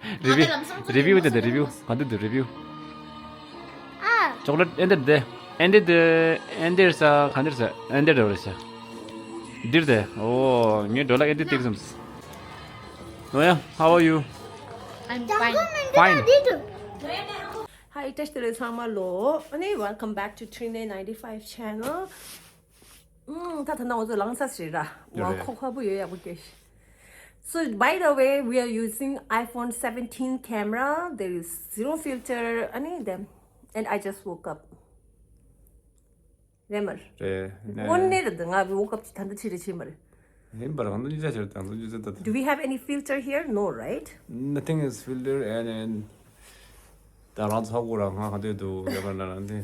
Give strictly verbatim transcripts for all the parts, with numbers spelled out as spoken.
རི་བིའུ། རི་བིའུ་དེ་དེ་རི་བིའུ་ག་འདི་འདི་རི་བིའུ། ཨ། ཅོག་ལེ་ཊི་ཨེ་འདིར་དེ། ཨེ་འདི་དེ། ཨེ་འདིར་ས་ག་འདིར་ས་ཨེ་འདིར་རེ་ས། འདིར་དེ། ཨོ་ངས་འགྲོ་ལ་ཨེ་འདིར་ཏིག་སམ། ནོ་ཡ། How are you? I'm fine. Fine. Hi, བཀྲ་ཤིས་བདེ་ལེགས་ཚང་མ་ལོ། ཨ་ནི། Welcome back to Trine ninety-five channel. ཨུམ། ད་ད་ནང་འོ་ཚོ་ལངས་ས་ཞིག་ར། ཡོད་རེད། ཁོག་ཁ་པོ་ཡོད་ཡག་པོ་སྐྱེས། So, by the way, we are using iPhone seventeen camera. There is zero filter. ཨ་ནི་དེ། And I just woke up. རེད་མ་རེད། རེད། དངོས་གནས་རེད། ང་woke up ད་ལྟ་ཕྱིར་རེད་ཕྱིན་པ་རེད། ཡིན་པར་ང་ཚོ་གཉིས་ཆ་ཕྱིར་དང་ཚོ་གཉིས་ཆ་ད། Do we have any filter here? No, right? Nothing is filter and, and ད་རང་ཚོ་ཧ་གོ་ར། ང་ག་དུས་འདུག་ཡོད་པ་ན་རང་དེ།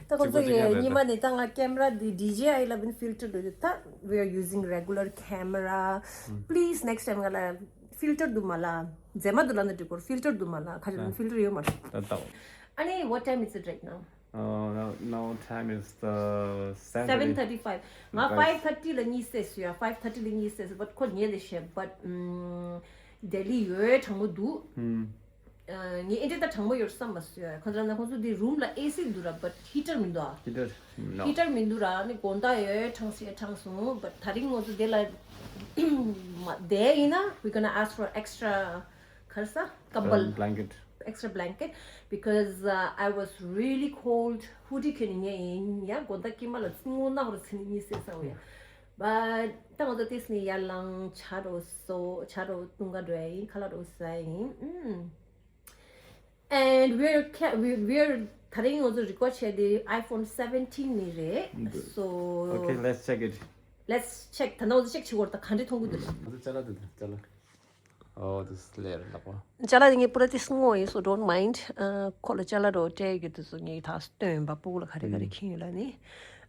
ད་ཁོང་ཚོ་གཅིག་པ་གཅིག་ཡིན་རེད་ཉི་མ་ད། ནས་ད་ང་camera འདི་D J I eleven filter འདུག་ད། We are using regular camera. Please, next time ང་ལ་filter འདུག་མ་ལ། མཛེས་མ་འདུག་ལབ་ན་འགྲིག་གོ། Filter འདུག་མ་ལ། ཁ་ཅིག་ལ་ཨ། Filter ཡོད་མ་རེད། ད་ལྟ། ཨ་ནི། What time is it right now? Uh, now, now time is the seven thirty. Seven thirty-five. ང་five thirty ལ་གཉིད་སད་སོང་ཡ། Five thirty ལ་གཉིད་སད་སོང་། But ཁོ་ཉལ་ལེ་ཤེས། But ཨམ། ལྡི་ལི་ཡོད་གྲང་མོ་འདུག་ཨམ། ཨ། ངས་ཨེ་འདྲ་ད་གྲང་མོ་ཡོད་བསམ་མ་སོང་ཡ། ཁོ་ཚོ་ན་ཁོང་ཚོ་འདི་room ལ་A C འདུག་ར། But heater མི་འདུག་ཨ། Heater, no. Heater མི་འདུག་ར། ནི་དགོང་དག་ཡོད་གྲང་སེ་གྲང་སོང་། But ད་རིང་ང་ཚོ་དེ་ལ་མ་བསྡད་ཡིན་ན། We're gonna ask for extra ག་རེ་ཟ། ཀམ་བལ། Blanket. Extra blanket because uh, I was really cold. Hoodie གྱོན་ནས་ཉལ་ཡིན་ཡ། དགོང་དག་དཀྱིལ་མ་ལ་སྔོ་ནག་རུ་ཚིག་གཉིས་སད་ས་འོ་ཡ། But ད་ང་ཚོ་ཏིས་ནི་ཡར་ལངས། ཇ་རོ་སོ། ཇ་རོ་བཏུང་ག་འགྲོ་ཡ་ཡིན། ཁ་ལག་རོ་ཟ་ཡ་ཡིན། ཨུམ། And we're ca- we- we're ད་རིང་ང་ཚོ་record བྱས་དེ་iPhone seventeen ནི་རེད། So okay, let's check it. Let's check. ད་ནང་ང་ཚོ་check བྱེད་དགོས་རེད། ད་ག་འདྲས་མཐོང་གི་འདུག་ང་ཚོ་ཅ་ལག་འདུག་ཅ་ལག Oh, this layer ལག་པ། ཅ་ལག་དེ་ངས་པུ་ར་ཏི་སྔོ་ཡིན། So don't mind. ཨ། ཁོ་ལ་ཅ་ལག་རོ་སྤྲད་ཡོད་དུས་སུ་ངས་ད་སྟོན་པ་སྤུ་གུ་ལ་ག་རེ་ག་རེ་ཁྱེར་ཡོད་ལ་ནི།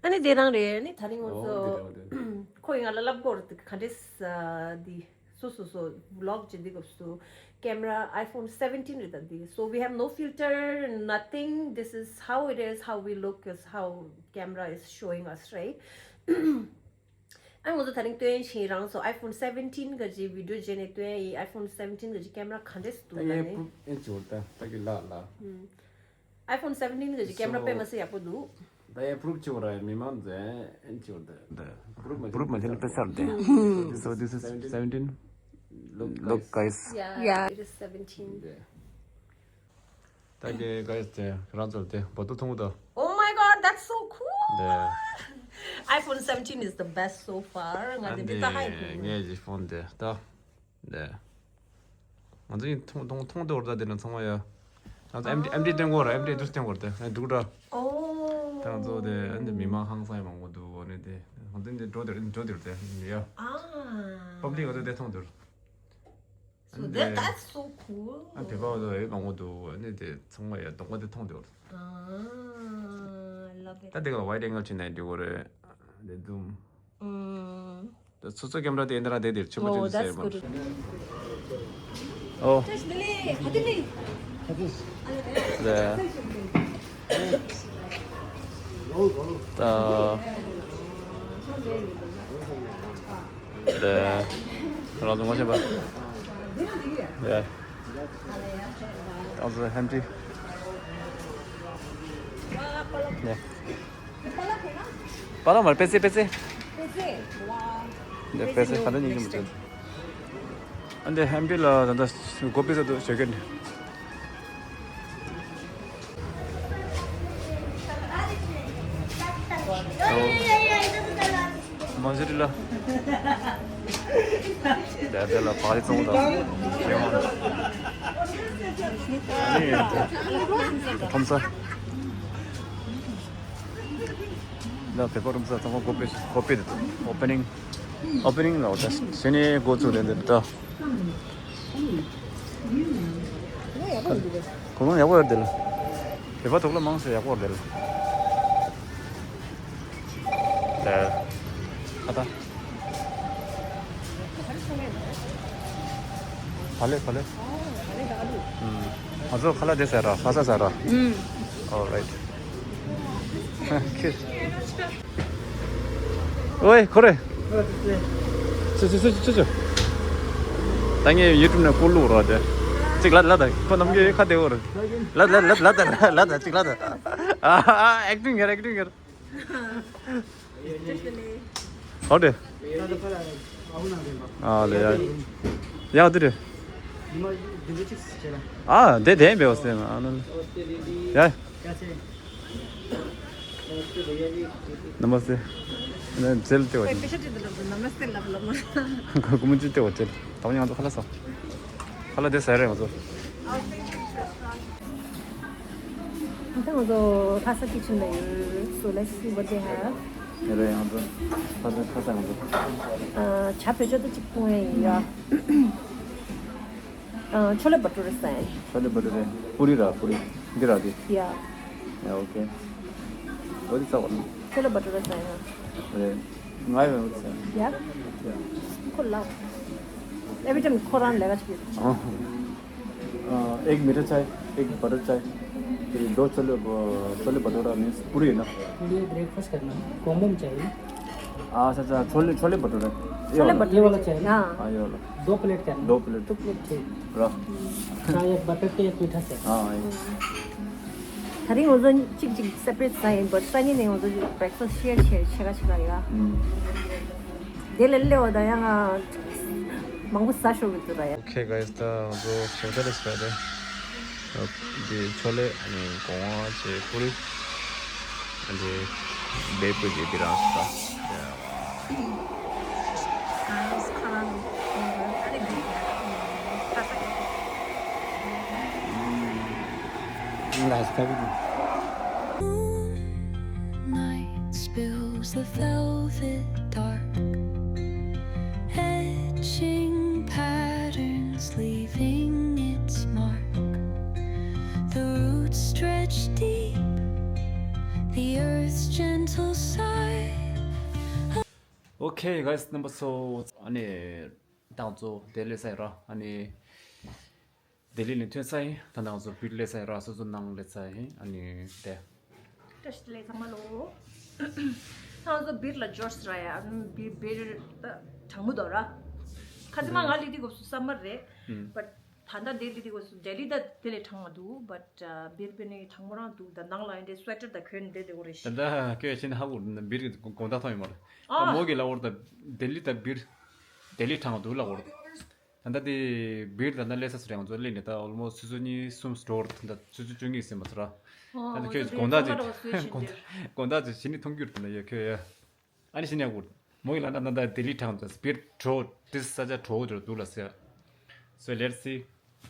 ཨ་ནི་དེ་རང་རེད། ཨ་ནི་ད་རིང་ང་ཚོ། ཨོ་འདི་རེད་འདི་རེད། ཁོ་ཡིན་ང་ལ་ལབ་དགོས་རེད། ག་འདྲས་འདི་སོ་སོ་སོ་vlog བྱེད་འདི་སྐབས་སུ་camera iPhone seventeen རེད་ད་འདི། So we have no filter, nothing. This is how it is, how we look, is how camera is showing us, right? ཨ། ང་ཚོ་ད་རིང་སྟོན་བྱེད་རང་སོ་iPhone seventeen ག་ཅིག་video བྱས་ནས་སྟོན་ཡ་ཡིན། iPhone seventeen ག་ཅིག་camera ག་འདྲས་སུ་འདུག་ད་ལ་ཡ་ནི། Proof ཨེ་ཅོ་ད་ད་གི་ལ་ལ། ཨུམ། iPhone seventeen ག་ཅིག་camera དཔེ་མ་སྲིད་ཡག་པོ་འདུག་ད་ཡ་proof ཅོ་ར་མི་མང་ཚོ་ཨེ་ཅོ་ད་ད་proof མ་proof མ་བྱས་ན་དཔེ་གསར་དེ། So this is seventeen. Look, guys. Yeah, yeah, it is seventeen. ད་གི་guys དེ་རང་ཚོར་དེ་བོ་ཏོ་མཐོང་གི་འདུག Oh my God, that's so cool. དེ། iPhone seventeen is the best so far. ང་དེ་འདྲ་ད་ཧ་ཡི་ཁུག་ངས་ཀྱི་phone དེ་ད། དེ། ང་ཚོ་ཡིན་མཐོང་མཐོང་མཐོང་འདུག་ར། ད་དེ་ན་ཚང་མ་ཡ། ང་ཚོ་ཨེམ་ཌི་ཨེམ་ཌི་སྟོན་དགོས་ར། ཨེམ་ཌི་འདུག་སྟོན་དགོས་ར། དེ་ཨ་འདུག་ར། ཨོ། ད་ང་ཚོ་དེ་ཨ་འདི་མི་མང་ཧང་སང་ཡ་མང་པོ་འདུག་ཨ་ནི་དེ་ང་ཚོ་འདི་འགྲོ་དེར་འགྲོ་དེར་དེ་ཡ། ཨ། པབ་ལིག་ང་ཚོ་དེ་མཐོང་དེར། So that, that's so cool. ཨ་བོད་པ་བ་ཡོད་མང་པོ་འདུག་ཨ་ནི་དེ་ཚང་མ་ཡ་གདོང་པ་དེ་མཐོང་དེ་བར། ཨ། Love it. ད་དེ་ག་ལ་wide angle བྱས་ན་འགྲིག་གོ་རེད། དེ་zoom. ཨུམ། ད་སོ་སོ་camera དེ་འདི་ར་དེ་དེར་ཆུ་མ་Oh, ཆུ་that's ཟེར་མ། Good. ཨོ། ད། ད། རང་ཚོ་ངོ་ཤེས་པ། ཡ། རང་ཚོ་ཧེམ་ཊི། ཡ། པ་ལགས་མར་པེ་ཙེ་པེ་ཙེ། ད་པེ་ཙེ་ག་འདྲ་ཉིན་གྱི་མི་ཚེ། ཨ་འདི་ཧེམ་ཊི་ལ་ད་ལྟ་གོ་པི་ས་དུ་ཞོགས་ཀྱི། མང་ཟེར་ལ། དེ་དེ་ལ་བག་ལེབ་བཙོང་དང་། ཁྲོམ་ས། ད་བོད་པ་ཁྲོམ་ས་ཚང་མ་གོ་པི་གོ་པི་དེ་འདུག་ཨོ་པེ་ནིང་། ཨོ་པེ་ནིང་ལ་འོ་ད་ཞེ་ནས་འགོ་ཚུགས་རེད་འདི་འདྲ། གོ་ལོང་ཡག་པོ་ཡོད་འདི་ལ། བོད་པ་དུག་ལ་མང་ཆེ་ཡག་པོ་འདི་ལ། ཨ་ད། བ་ལེ་བ་ལེ། ང་ཚོ་ཁ་ལག་དེ་ཟ་ར། ཧ་ས་ཟ་ར། All right. ཁྱེད། ཨོའི་ཁོ་རེ། ཆུ་ཆུ་ཆུ་ཆུ་ཆུ། ད་ངས་ཡུ་ཊུབ་ནས་བསྐུར་ལུགས་རོགས་དེ། གཅིག་ལ་ལ་དང་ཁོ་ནམ་རྒྱུན་ཁ་བདེ་བོར། ལ་ལ་ལ་ལ་དང་ལ་ལ་དང་གཅིག་ལ་དང་། ཨ་ཨ་ཨེག་ཊིང་ཡར་ཨེག་ཊིང་ཡར། ཧོ་ཏེ། ཨ་ལེ་ཡ། ཡ་ཏི་རེ། ཨ་དེ་དེ་འབེ་བ་སེ་ཨ་ནི། ཡ། नमस्ते। ནི་ཛེལ་ཏེ་བ། ནམ་སྟེ་ལབ་ལབ་མ། ཁོ་ཀུ་མུ་ཅི་ཏེ་བ་ཛེལ། ད་ང་ཚོ་ཁ་ལག་ཟ། ཁ་ལག་དེ་ཟ་རེད་ང་ཚོ། ད་ང་ཚོ་ལྷ་ས་ཀི་ཆན་ལ་ཡོད། So let's see what they have. ཡ་རེད་ང་ཚོ། ཁ་ལག་ཁ་ལག་ང་ཚོ། ཨ། ཇ་བོད་ཇ་དུ་གཅིག་བཏུང་ཡ་ཡིན་ཡ། ཨ། ཆོ་ལེ་བ་ཏུ་རེ་ཟ་ཡ་ཡིན། ཆོ་ལེ་བ་ཏུ་རེ། པུ་རི་ར་པུ་རི། འདི་ར་འདི། ཡ། ཡ་ཨོ་ཁེ། འོ་དེ་ཚ་བ་ན། ཆོ་ལེ་བ་ཏུ་རེ་ཟ་ཡ་ཡིན། རེད། ང་ཡོད་འོ་དེ་ཟ་ཡ། ཡ། ཡ། ཁོ་ལ། Every time ཁོ་རང་ལས་ཀ་བྱེད། ཨ། अ, एक मीठा चाय, एक बटर चाय, फिर दो छोले ब-, छोले भटूरा मीन्स पूरी है ना? ये ब्रेकफास्ट करना, कॉम्बो में चाहिए। अच्छा, अच्छा, छोले, छोले भटूरे। ये छोले वाला। भटूरे ये वाला चाहिए ना? हाँ। हाँ, ये वाला। दो प्लेट करना। दो प्लेट। दो प्लेट चाहिए। रख। हाँ, एक बटर के, एक मीठा से। हाँ, ये। ད་རིང་ང་ཚོ་གཅིག་གཅིག་སེ་པ་རེཊ་ཟ་ཡིན་པ། སང་ཉིན་ནས་ང་ཚོ་བྷེ་རེག་ཕ་སི་ཊི་ཤེར་བྱེད་ཆེ་ག་ཆེ་ག་ཡ། ཨུམ། དེ་ལས་སླེ་བ་ད་ཡང་ང་མང་པོ་ཟ་ཤོར་གི་འདུག་ར་ཡ། Okay guys, ད་ང་ཚོ་ཞོགས་ཇ་རེད་ཟ་རེད། འདི་ཆོ་ལེ། ཨ་ནི་གོང་བ་བྱས་པུ་རི། ཨ་ནི་བེ་པུ་ཅི་འདི་རང་ཟ། Nice. Moonlight spills the velvet dark, etching patterns, leaving its mark. The roots stretch deep, the earth's gentle sigh. Okay guys, number so. ཨ་ནི་ད་ང་ཚོ་དེ་ལས་ས་ཡིན་ར། ཨ་ནི་ལྡི་ལི་ནས་ཐོན་ས་ཡིན། ད་ང་ཚོ་བིར་ལས་ས་ཡིན་ར། སོ་སོ་ནང་ལས་ས་ཡིན། ཨ་ནི་དེ། བཀྲ་ཤིས་བདེ་ལེགས་ཚང་མ་ལོ། ད་ང་ཚོ་བིར་ལ་འབྱོར་སོང་ར་ཡ། ཨ་ནི་བིར་བིར་ད་གྲང་མོ་འདུག་ར། ཁ་ཙི་མ་ང་ལི་དི་གོ་སུ་སམ་མར་རེད། ཨུམ། བཊ་ད་ལྟ་ལྡི་ལི་དི་གོ་སུ་ལྡི་ལི་ད་དེ་ལས་གྲང་མ་འདུག་བཊ་བིར་བི་ནི་གྲང་མོ་རང་འདུག་ད་ནང་ལ་ཡིན་དེ་སུ་ཝེ་ཊར་ད་གོན་བསྡད་དེ་གོ་རེད། ད་ལྟ་ཁྱོད་ཕྱིན་ཧ་གོ་བིར་གི་དགོང་དག་མཐོང་ཡོད་མ་རེད། ཨ། མོ་གི་ལ་འོར་ད་ལྡི་ལི་ད་བིར། ལྡི་ལི་གྲང་འདུག་ལ་འོར། ད་ལྟ་དེ་བིར་ད་ལྟ་ལས་ས་སུ་རེད། ང་ཚོ་ལས་ནས་ད་ཨོལ་མོ་སི་ཆུ་ཚོད་གཉིས་གསུམ་འགྲོ་བར་ད་ལྟ་ཆུ་ཚོད་བཅུ་གཉིས་ཟིན་པ་ཚོ་ར། ད་ལྟ་ཁྱོད་དགོང་དག་ཅིག་དགོང་དག་ཅིག་ཕྱི་ནས་མཐོང་རྒྱུར་ད་ལྟ་ཡོད་ཁྱོད་ཡ། ཨ་ནི་ཕྱི་ནས་འུར་མོ་གི་ལ་ད་ད་ལྡི་ལི་གྲང་ད་བིར་གྲོ་དེ་ས་ཆ་གྲོ་འགྲོ་འདུག་ལ་ཟེར། So let's see.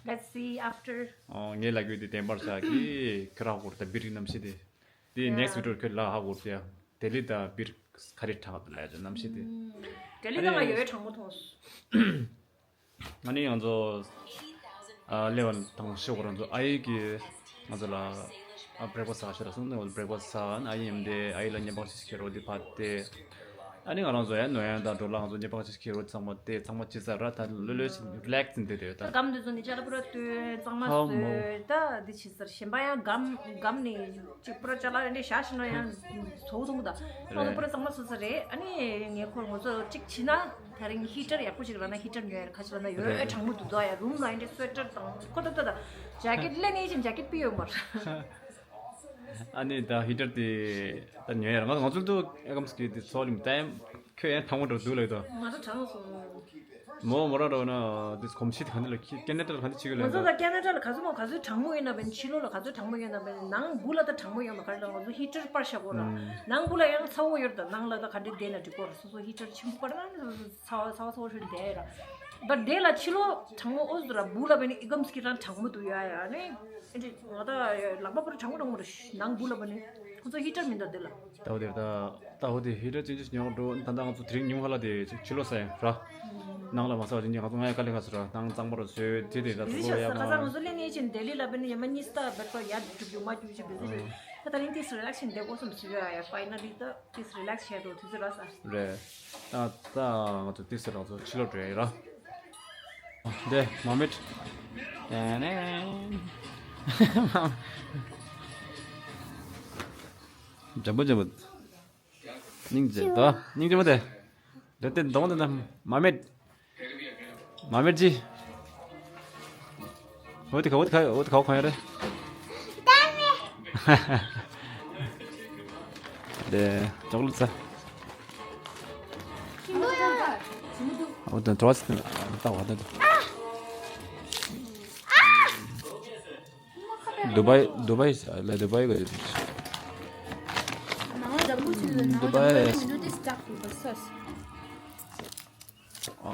Let's see after. ཨོ་ངས་ལ་རྒྱུ་དེ་བདེན་པར་བྱ་གི་ཁྱོད་ར་འུར་ད་བིར་གི་གནམ་གཤིས་དེ། དེ་next video ཁྱོད་ལ་ཧ་གོ་ཏེ། ལྡི་ལི་དང་བིར་ག་རེ་གྲང་ལ་ཡ་གནམ་གཤིས་དེ། ལྡི་ལི་ད་ང་ཡོད་ཡོད་གྲང་མོ་མཐོང་སོང་། ང་ནི་ང་ཚོ་ཨ་ལེ་བན་དང་ཤོག་རང་ཚོ་ཨ་ཡེ་གི་ང་ཚོ་ལ་ཨ་བྷེ་རེག་ཕ་སི་ཊི་ཟ་ཤེས་ར་སོང་ནས་བྷེ་རེག་ཕ་སི་ཊི་ཟ་ཨ་ཡེ་ཡིན་དེ་ཨ་ཡེ་ལ་ཉེ་འབངས་ཤིག་ཁྱེར་རོ་དེ་ཕ་དེ། ཨ་ནི་ང་རང་ཚོ་ཡང་ནོ་ཡང་དང་འགྲོ་ལ་ང་ཚོ་ཉེ་འབངས་ཤིག་ཁྱེར་རོ་ཚང་མ་དེ་ཚང་མ་ཅི་ཟ་ར་ད་ལོ་ལོ་ཞིག་རི་ལེག་སི་ཡིན་དེ་དེ་ད་ད། གམ་དེ་ཚོ་ནི་ཅ་ལ་པུ་ར་སྟོན་གཙང་མ་ཧ་མོ། བཟོས་ད་འདི་བྱེད་ཟེར་གཞན་པ་ཡང་གམ་གམ་ནས་ཅིག་པུ་ར་ཅ་ལག་རེ་འདྲ་བཞག་ཤི་ན་ཡང་ཚོགས་ཐུང་ད་ང་ཚོ་པུ་ར་གཙང་མ་བཟོས་ས་རེད། ཨ་ནི་ངས་ཁོ་ང་ཚོ་ཅིག་བྱིན་ན་ད་རིང་ཧི་ཊར་ཡག་པོ་ཅིག་རག་ན་ཧི་ཊར་ཉོ་ཡ་རེད། ཁ་ཅིག་ལ་ན་ཡོད་ཡོད་གྲང་མོ་འདུག་ད་ཡ་རུམ་ལ་ཡིན་འདྲ་སུ་ཝེ་ཊར་དང་ཁོ་ད་ད་ད་ཇེ་ཀེཊ་ལེན་ནས་ཅིག་ཇེ་ཀེཊ་པི་ཡོད་མ་རེད། ཨ་ནི་ད་ཧི་ཊར་དེ་ད་ཉོ་ཡ་ར་ང་ང་ཚོ་ལ་དུ་ཨེ་ཀམ་སི་ཀི་དེ་ཚོ་ལིམ་ཏའིམ་ཁྱོད་ཡང་ཐང་མོ་འགྲོ་འདུག་ལ་ཡོད་དོ། ང་ཚོ་གྲང་སོང་། མོ་མོ་ར་རོ་ན་དེ་གོམས་གཤིས་དེ་ག་འདི་ལ་ཁྱི་ཀེ་ན་ཌ་ལ་ག་འདི་བྱེད་གི་ལ་ང་ཡོད་ཚོ་དོ། ད་ཀེ་ན་ཌ་ལ་ག་ཚོད་མོ་ག་ཚོད་གྲང་མོ་ཡོད་ན་བན་ཕྱི་ལོགས་ལ་ག་ཚོད་གྲང་མོ་ཡོད་ན་བན་ནང་སྒོ་ལ་ད་གྲང་མོ་ཡོད་མ་ག་རེ་ལ་ང་ཚོ་ཧི་ཊར་པར་བཞག་གོ་ར། ནང་སྒོ་ལ་ཡང་ཚ་བོ་ཡོད་ད་ནང་ལ་ད་ག་འདྲི་བསྡད་ན་འགྲིག་གོ་ར། སོ་སོ་ཧི་ཊར་ཆེན་པོ་པར་ན་ཚ་བ་ཚ་བ་ཚ་བོ་ཧྲིལ་བསྡད་ཡོད་ར། ད་དེ་ལ་ཕྱི་ལོགས་གྲང་མོ་ཨོ་ཟུ་ར་སྦུག་ལ་བན་ཨི་གམ་སི་ཀི་རང་གྲང་མོ་འདུག་ཡ་ཡ་ནི། ཨེ་འདྲི་ང་ད་ལག་པ་པར་གྲང་མོ་གྲང་མོ་ར་ནང་སྒོ་ལ་བན་ཁོ་ཚོ་ཧི་ཊར་མིན་ད་དེ་ལ། ད་འོ་དེ་ད་ད་འོ་དེ་ཧི་ཊར་ཅན་ཅིག་ཉོ་འགྲོ་ད་ད་ང་ཚོ་དེ་རིང་ཉུང་ཧ་ལ་དེ་ཕྱི་ལོགས་ས་ཡང་ར། ནང་ལ་མ་ས་བ་ཅན་ཅིག་ང་ཚོ་ང་ཡ་དཀའ་ལས་ཁག་སོ་ར་ནང་གཙང་པ་ར་བཟོས་དེ་དེ་ད་དེ་ཚོ་ཡ་ཁ་ང་ཚོ་ལས་ནས་ཅིན་ལྡི་ལི་ལ་བན་ཡ་མ་གཉིས་ད་བེད་པ་ཡ་འགྲུབ་རྒྱུ་མ་འགྲུབ་ཅིག་བེ་ཟི་ཅིག་ད་ད་རིང་ཏིས་རི་ལེག་ཤན་དེ་གོ་སམ་སུ་ཡ་ཡ་ཕའི་ན་ལི་ད་ཏིས་རི་ལེག་ཤན་རོ་དུས་ཚོད་ར་ས། རེད། ད་ད་ང་ཚོ་ཏིས་རང་ཚོ་ཕྱི་ལོགས་འགྲོ་ཡ་ཡིན་ར། དེ་མ་མེད། དེ་ནས། འཇམ་པོ་འཇམ་པོ། སྙིང་རྗེ་ད་སྙིང་རྗེ་མོ་དེ། དེ་དེ་གདོང་དེ་ན་མ་མེད། མ་མེད་ཅི། འོ་དེ་ག་འོ་དེ་ག་འོ་དེ་ག་གང་ཡོད་རེད། དེ་ཅོག་ལེ་ཊི་ཟ། འོ་དེ་གྲོགས་ལྟ་བ་དེ། དུ་བའི་དུ་བའི་ལ་དུ་བའི་གི། དུ་བའི།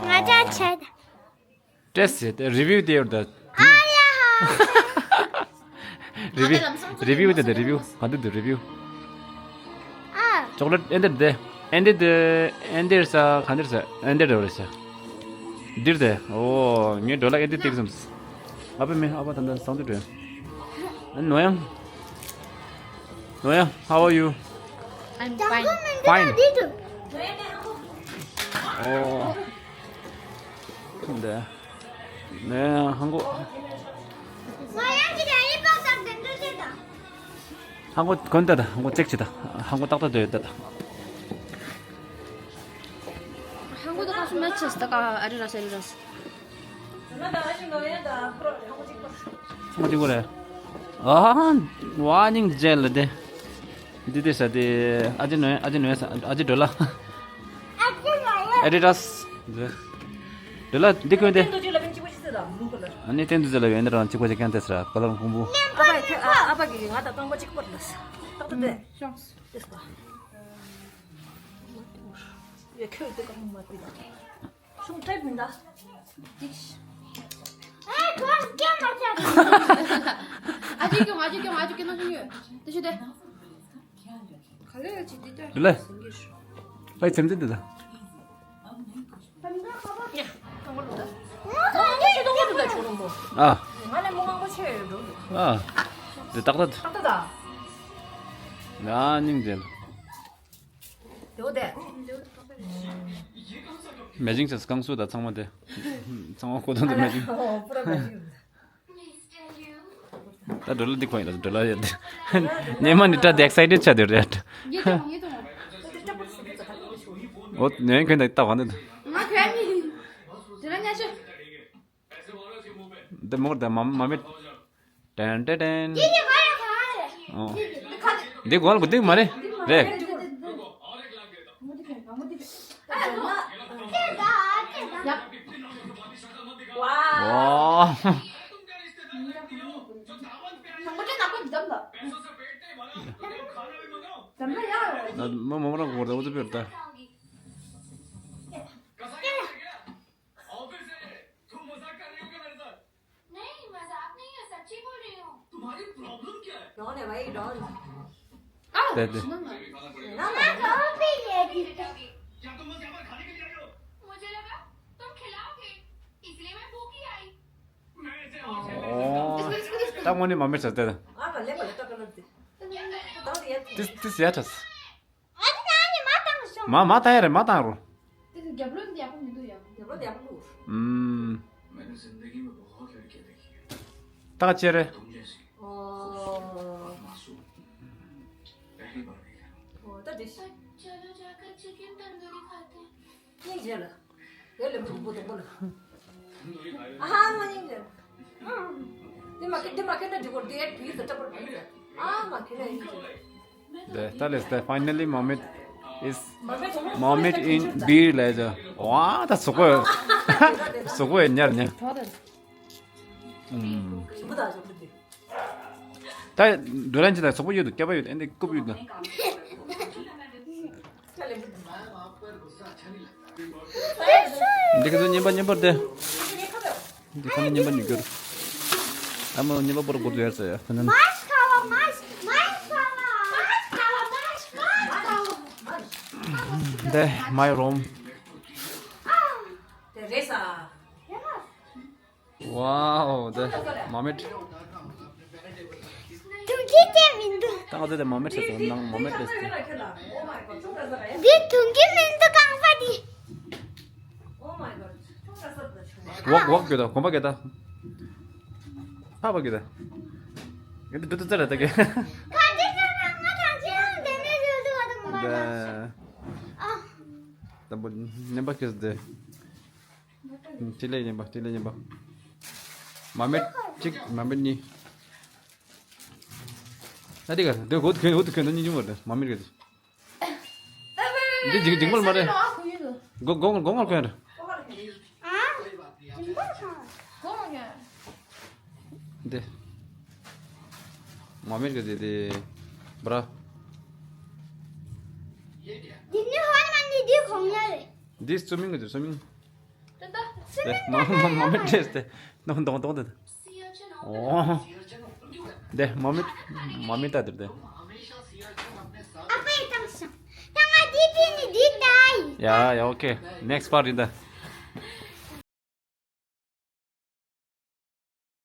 ང་ཅག་ཆད། ཏེས་ཏེ་རི་བིའུ་དེ་ཡོད་ད། རི་བིའུ་རི་བིའུ་དེ་དེ་རི་བིའུ་ག་འདི་དེ་རི་བིའུ། ཨ། ཅོག་ལེ་ཊི་ཨེ་འདིར་དེ། ཨེ་འདི་དེ་ཨེ་འདིར་ས་ག་འདིར་ས་ཨེ་འདིར་རེ་བ་རེ་ས། འདིར་དེ། ཨོ་ངའི་འགྲོ་ལ་ཨེ་འདིར་ཏེག་སམ། ཨ་ཕ་མེ་ཨ་ཕ་ད་ད་སང་དུ་འགྲོ། ཨ་ནོ་ཡང་། ནོ་ཡང་། How are you? I'm fine. Fine. ཨོ། འདི། ནས་ཧང་གོ། ཧང་གོ་གོན་ད་ད་ཧང་གོ་ཅེག་ཅི་ད་ཧང་གོ་ཏག་ཏག་དོད་ད་ད། ཧང་གོ་ད་ཀ་སུ་མེ་ཆེས་ད་ཀ་ཨ་རི་ར་སེ་རི་ར་སེ། ཧང་གོ་ཅི་གོ་རེ། ཨ་ཧང་ཝ་ནིང་ཇེལ་དེ། འདི་དེ་ས་དེ་ཨ་ཅེ་ནོ་ཨ་ཅེ་ནོ་ས་ཨ་ཅེ་འགྲོ་ལ། ཨེ་ཌི་ཌཱས། འདི་ལ་འདི་གོན་ཏེ། ཨ་ནི་སྟེང་དུ་ཟེར་ལ་ཡོད་འདི་རང་གཅིག་པ་ཅིག་ཀྱང་ཏེ་ཟེར་ཀ་ལར་ཁུང་བུ། ཨ་ཕ་ཨ་ཕ་གིས་ང་དང་རྐང་པ་གཅིག་པར་ལ་ཏག་ཏག་ཏེ་ཤོང་ཏེ་ས། ཡ་ཁྱོད་དེ་རྐང་པ་མ་ཏི་ལ་ཤོང་ཏྲེབ་མིན་ད། ཨེ་ཁོ་སྐད་མ་ཆགས། ཨ་ཅིག་ཀྱང་ཨ་ཅིག་ཀྱང་ཨ་ཅིག་ཀྱང་ན་ཤོང་ཡོད་དེ་ཤོད་དེ། ག་ལེ་ལ་ཅི་འདི་ལྟར། ལེ། ཨའི་ཚེམ་ཚེ་འདི་ལ། ཨ། ཨ། འདི་ཏག་ཏག་ན་སྙིང་རྗེ། མེ་ཇིང་ཆེ་སྐང་སུ་ད་ཚང་མ་དེ། ཚང་མ་ཁོ་ཐོན་དུ་མེ་ཇིང་། ད་འགྲོ་ལ་འདི་ཁོ་ཡིན་ལ་འགྲོ་ལ་ཡོད། ཉེ་མ་ནི་ཏྲ་དེ་ཨེག་སའི་ཊེཌ་ཆགས་དེ་རེད། ངེད་ཀྱང་ངེད་ཀྱང་། འོ་ནས་ཁོན་ད་ལྟ་བ་ནི། ང་ཁོན་ནི། དེ་ལ་ཉ་ཤོད། དེ་མོར་དེ་མ་མ་མེད། ཏན་ཏན་ཏན། འདི་གོ་ལ་གོ་འདི་མ་རེད། རེད། ཝའོ། མ་མ་མ་རང་གོ་ར་འུ་ཚུ་བེར་ད། नहीं, मजाक नहीं है, सच्ची बोल रही हूँ। तुम्हारी प्रॉब्लम क्या है? डॉन है भाई, डॉन। दे दे। ना, ना, डॉन भी है। क्या तुम बस यहाँ पर खाने के लिए आई हो? मुझे लगा तुम खिलाओगे, इसलिए मैं भूखी आई। मैं इसे और झेल नहीं सकता। ད་དངོས་གནས་མ་མེད་ཟེར་ཏེ། हाँ, भले, भले, तो कर लो। ཏིས་ཏིས་ཡ་ཏྲས། ཨ་ནི་ཨ་ནི་མ་བཏང་སོང་། མ་མ་བཏང་ཡ་རེད་མ་བཏང་རོ། དེ་གི་རྒྱབ་ལོགས་འདི་ཡག་པོ་མི་འདུག་ཡ། རྒྱབ་ལོགས་འདི་ཡག་པོ་འདུག་ཨུམ། मैंने जिंदगी में बहुत लड़कियां देखी हैं, ད་ཅེ་རེད། तुम जैसी खूबसूरत और मासूम पहली बार देखा। ཨོ་ད་དེ། चलो जाकर चिकन तंदूरी खाते हैं। སྙིང་རྗེ་ལ། དེ་ལས་མི་འདུག་པོ་དུ་པོ་ལ། ཨ་ཧ་མ་སྙིང་རྗེ། དེ་མ་ཁེ་དེ་མ་ཁེ་ན་འགྲིག་གོ་དེ་བིས་ད་ཏྲ་པར་བིས་ད། ཨ་མ་ཁེ་ན་སྙིང་རྗེ། དེ་ད་ལས་ད་finally Mohammed is Mohammed in beer ལས་ད། ཝ་ད་སུ་གོ་སུ་གོ་ཉར་ཉར། ཨུམ། ད་འགྲོ་ལན་ཅི་དང་སོག་པོ་ཡོད་དུ་སྐྱ་པ་ཡོད་དུ་ཨེ་འདི་རྐུབ་ཡོད་དུ། འདི་ག་ཚོད་ཉན་པ་ཉན་པར་དེ། འདི་ཁ་ནས་ཉན་པ་ཉུག་གྱུར། ཨ་མ་ཉན་པ་པོར་གོ་དུ་ཡར་ཟེར་ཡ་ཁ་ནས། འདི་my room། དེ་རེད་ས། Wow, the Mohammed. དུང་གི་དེ་མིན་འདུག་ད་ང་ཚོ་དེ་Mohammed ཟེར་ཚོ་ནང་Mohammed ལས་ཏེ། འདི་དུང་གི་མིན་འདུག་རྐང་པ་འདི། ཝོག་ཝོག་གི་ད་གོམ་པ་གི་ད། ཧ་པ་གི་ད། ཡིན་ད་དུ་དུ་ཙ་ར་ད་གི། ག་འདི་ཙ་ར་ང་ཐང་ཅི་རང་དེ་ནས་ཡོད་འདུག་བ་དང་མ་ད། ཨ། ད་བུ་ནེམ་པ་གི་ཟེར་ཏེ། ཏི་ལེ་ཉན་པ་ཏི་ལེ་ཉན་པ། མ་མེད། གཅིག་མ་མེད་གཉིས། ད་དེ་ག་དེ་འུ་ཐུག་གོན་འུ་ཐུག་གོན་ད་གཉིས་ཆུང་བར་དེ་མ་མེད་ག་དེ། འདི་འཇིག་འཇིག་མོལ་མ་རེད། གོ་གོ་གོ་ངར་གོན་ར། འདི། མ་མེད་ག་དེ་དེ། བྲ། འདི་ནི་ཧོན་མ་ནི་འདི་གོང་ཡ་རེད། འདི་སུ་མིང་ག་དེ་སུ་མིང་། དེ་མ་མ་མ་མེད་ཏྲེས་ཏེ། ནོ་འདོང་འདོང་དེ། ཨོ། དེ་མ་མེད་མ་མེད་ད་དེ་དེ། ཨ་པའི་དང་ཤ། ད་ང་འདི་པི་ནི་འདི་ད་ཡི། ཡ་ཡ་ཨོ་ཁེ། ནེགསི་པར་ཡིན་ད།